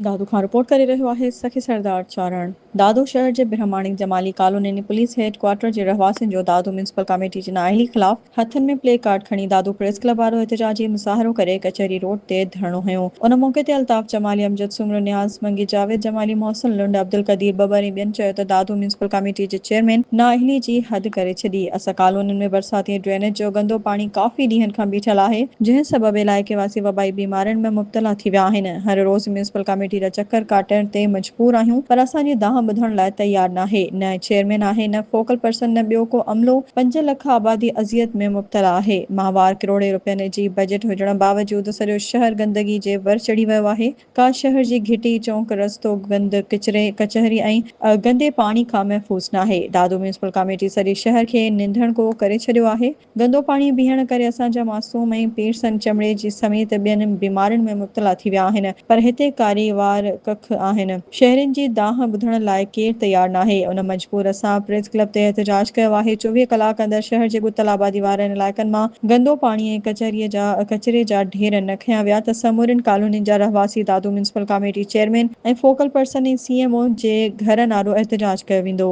دادو کان رپورٽ ڪري رهيو آهي سخي سردار چارڻ. دادو شهر جي Brahmani Jamali colony police head quarter جي رهواسين جو دادو ميونسپل ڪاميٽي جي نااهلي خلاف هٿن ۾ پلي ڪارڊ کڻي دادو پريس ڪلب آڏو احتجاجي مظاهرو ڪري ڪچهري روڊ تي ڌرڻو هنيو ان موقعي تي الطاف جمالي، امجد سومرو، نياز منگي، جاويد جمالي، محسن لنڊ، عبدالقدير ٻٻر ۽ ٻين چيو ته دادو ميونسپل ڪاميٽي جي چيئرمين نااهلي جي حد ڪري ڇڏي اسان ڪالونين ۾ برساتي ۽ ڊرينيج جو گندو پاڻي ڪافي ڏينهن کان بيٺل آهي جنهن سبب علائقي واسي وبائي بيمارين ۾ مبتلا ٿي ويا آهن. هر روز ميونسپل ڪاميٽي جا چڪر ڪاٽڻ تي مجبور آهيون پر اسان جي دانهن ٻڌڻ لاء تيار ناهي، نه چيئرمين آهي نه فوڪل پرسن نه ٻيو ڪو عملو، پنج لک آبادي اذيت ۾ مبتلا آهي، ماهوار ڪروڙين روپين جي بجيٽ هجڻ باوجود سڄو شهر گندگي جي ور چڙهي ويو آهي، ڪا شهر جي گهٽي، چونڪ، رستو گند، ڪچري، ڪچهري ۽ گندي پاڻي کان محفوظ ناهي، دادو ميونسپل ڪاميٽي سڄي شهر کي ننڌڻڪو ڪري ڇڏيو آهي. گندو پاڻي بيهڻ ڪري اسان جا معصوم ۽ پيرسن چمڙي جي سميت ٻين بيمارين ۾ مبتلا ٿي ويا آهن پر هتي ڪاري وار ڪک آهن شهرين جي دانهن ٻڌڻ لاء ڪير تيار ناهي ان مجبور اسان پريس ڪلب تي احتجاج ڪيو آهي 24 ڪلاڪ اندر شهر جي ڳتل آبادي وارن علائقن مان گندو پاڻي ۽ ڪچهري جا ڪچري جا ڍير نه کنيا ويا ته سمورين ڪالونين جا رهواسي Dadu municipal committee chairman ۽ focal person ۽ C M O جي گهرن آڏو احتجاج ڪيو ويندو.